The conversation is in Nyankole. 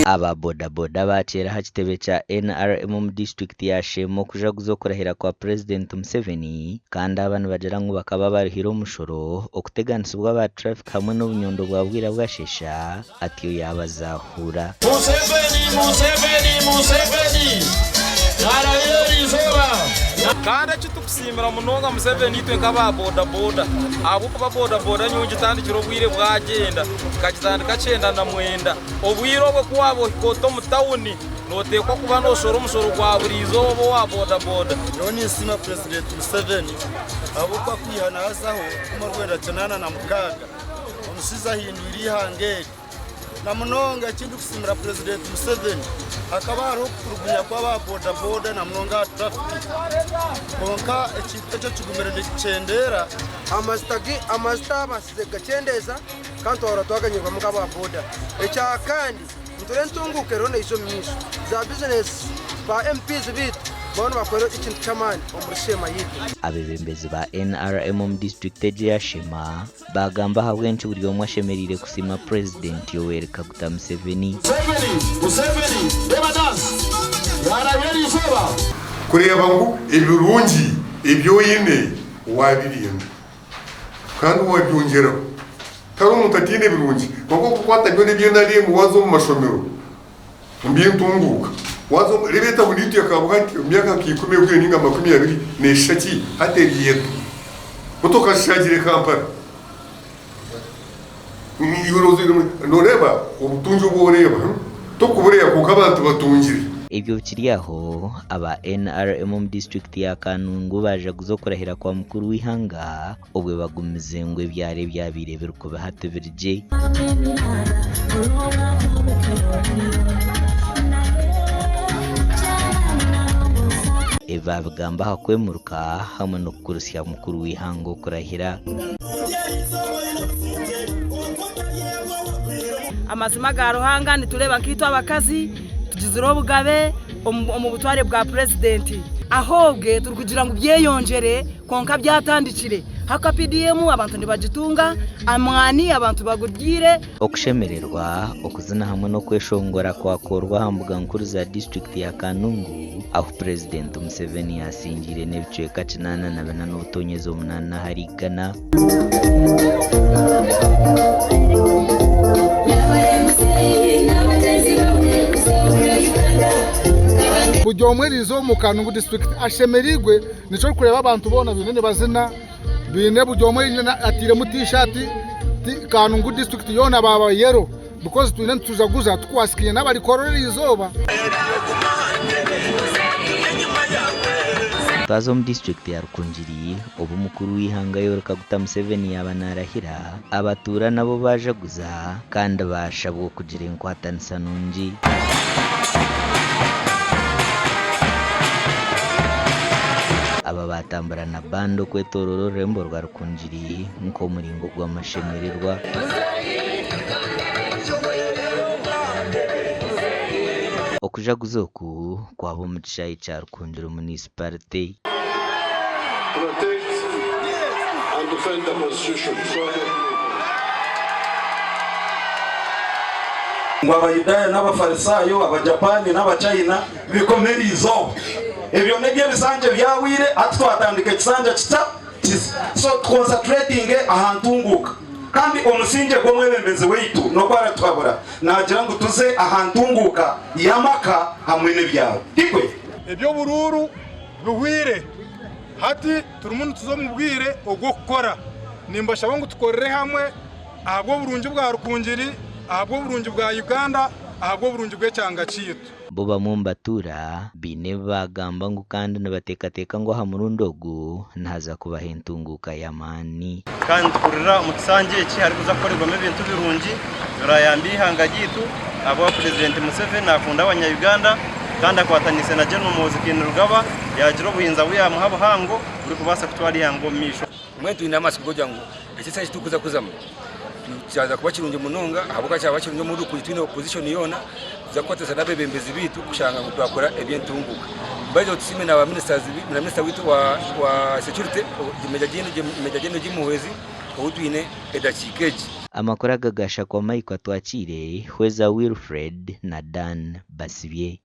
Aba boda boda baakyera aha kitebe kya NRM omu disiturikiti ya Sheema okujaguza okurahira kwa Purezidenti Museveni kandi aba nibagira ngu bakaba baruhire omushoro, okuteganisibwa aba traffic hamwe n'obunyondo bwa bwira bwasheesha atyo yaabazahuura. Museveni, Museveni, Museveni narahira eriizooba. Kandi eki tukusiimira munonga Museveni itwe nk'aba boda boda ahabw'okuba boda boda nyowe ngitandikire obwire bwagyenda nkagitandika 99 obwire obwe ku waaba ohika ota omu tawuni noteekwa kuba noshora omushoro gwa buri izooba owa boda boda. Nyowe ninsiima Purezidenti Museveni ahabw'okuba kwiha naazaho 1986 omushaija ahindwire eihanga eri. Na munonga eki ndikusiimira Purezidenti Museveni, hakaba hariho okuturugunya kw'aba boda boda na munonga aha turafiki kwonka ekintu ekyo kigumire nikikyendeera. Amajuta baasize kugakyendeeza kandi twahurira twaganyirwamu nk'aba boda. Ekya kandi nitureeba entunguuka eriho neija omu maisho, za bizinesi ba MPs beitu bariyo nibakora ekintu ky'amaani omuri Sheema yaitu. Abeebembezi ba NRM omu disiturikiti egi eya Sheema Baagamba ahabw'enki buri omwe ashemereire kusiima Purezidenti Yoweri Kaguta Museveni. Museveni, Museveni, reba dance yarahira eriizooba. Kureeba ngu ebirungi ebi oine waabirinda kandi waabyongyeraho. Tihariho omuntu ataine ebirungi kwonka okukwata byona ebi NRM waaza omu mashomero, omu by'entunguuka, waaza omu, reeba etauni yaitu ya Kabuhati omu myaka nka ikumi ehweire nainga 20 neeshusha ki hati eri eta? Motoka zishaagire Kampala. Nooreeba obutungi obu oreeba, torikubureeba kwonka abantu batungire. Ebyo bikiri aho, aba NRM omu disiturikiti ya Kanungu baajaguza okurahira kwa mukuru w'eihanga obwe bagumize ngu ebyaro ebyabaire birikubiha tibiri gye. Ebi baabigamba aha kwemuruka hamwe n'okukurutsya mukuru w'eihanga okurahira. Amazima ga Ruhanga nitureeba nkaitwe abakazi tugizire obugabe omu butware bwa purezidenti. Ahobwe turikugira ngu byeyongyere kwonka byatandikire. Haka PDM abantu nibagitunga, amaani abantu baguryiire. Okushemererwa, okuzina hamwe n'okweshongora kwakorwa aha mbuga nkuru za disiturikiti ya Kanungu ahu Purezidenti Museveni yasingiire n'ebicweka 84 n'obutonyezi omunaana ahari igana. Buri omwe eriizooba omu Kanungu disiturikiti ashemereirwe Nikyo orikureeba abantu boona baine nibazina, baine buri omwe atairemu tishaati, Kanungu disiturikiti yoona baaba yero because twine nitujaguza tukwasikiine n'abarikworora eriizooba. Twaza omu disiturikiti ya Rukungiri obu mukuru w'eihanga Yoweri Kaguta Museveni yaaba narahira, abatuura nabo baajaguza kandi baashabwa okugira enkwatanisa nungi. Aba baatambura na banda okwetooroora orurembo rwa Rukungiri nk'omuringo gw'amashemererwa. Okujaguza oku kwaba omu kishaayi kya Rukungiri Munisiparite. Ngu Abayudaaya n'Abafarisaayo, Abajapani n'Abachina bikome eriizooba. Ebyo n'eby'ebisanja ebyahweire, hati twatandika ekisanja kita? Kisya. So tukonsatratinge aha ntunguuka. Kandi omusingye gw'omwebembezi waitu n'oku aratuhabura, naagira ngu tuze aha ntunguuka y'amaka hamwe n'ebyaro. Tikwe? Eby'oburuuru bihweire, hati turimu nituza omu bwire obw'okukora. Nimbashaba ngu tukorere hamwe ahabw'oburungi bwa Rukungiri, ahabw'oburungi bwa Uganda, ahabw'oburungi bw'ekyanga kyaitu. Bo bamwe omu batuura baine ebi baagamba ngu kandi nibateekateeka ngu aha murundi ogu nihaza kubaho entunguuka y'amaani. Kandi nituhurira omu kisanja eki harikuza kukorerwamu ebintu birungi birayambe eihanga ryaitu ahabw'okuba Purezidenti Museveni nakunda abanya Uganda kandi akwataniise na General Muhoozi Kainerugaba yagira obuyinza bu yamuha buhango burikubaasa kutwara eihanga omu maisho. Mbwenu twine amatsiko g'okugira ngu eki ekisanja eki turikuza kuzamu kyaza kuba kirungi munonga ahabw'okuba kyaba kirungi omu Rukungiri twine opposition yoona tuza kukwatanisa n'abeebembezi baitu kushanga ngu twakora eby'entunguuka. Baitu tusiime na ba ministers na minisita waitu wa security Major General Jim Muhwezi. ou twine edakiika egi. Amakuru aga gashakwa Mike Atwakiire, Hweza Wilfred na Dan Basibye.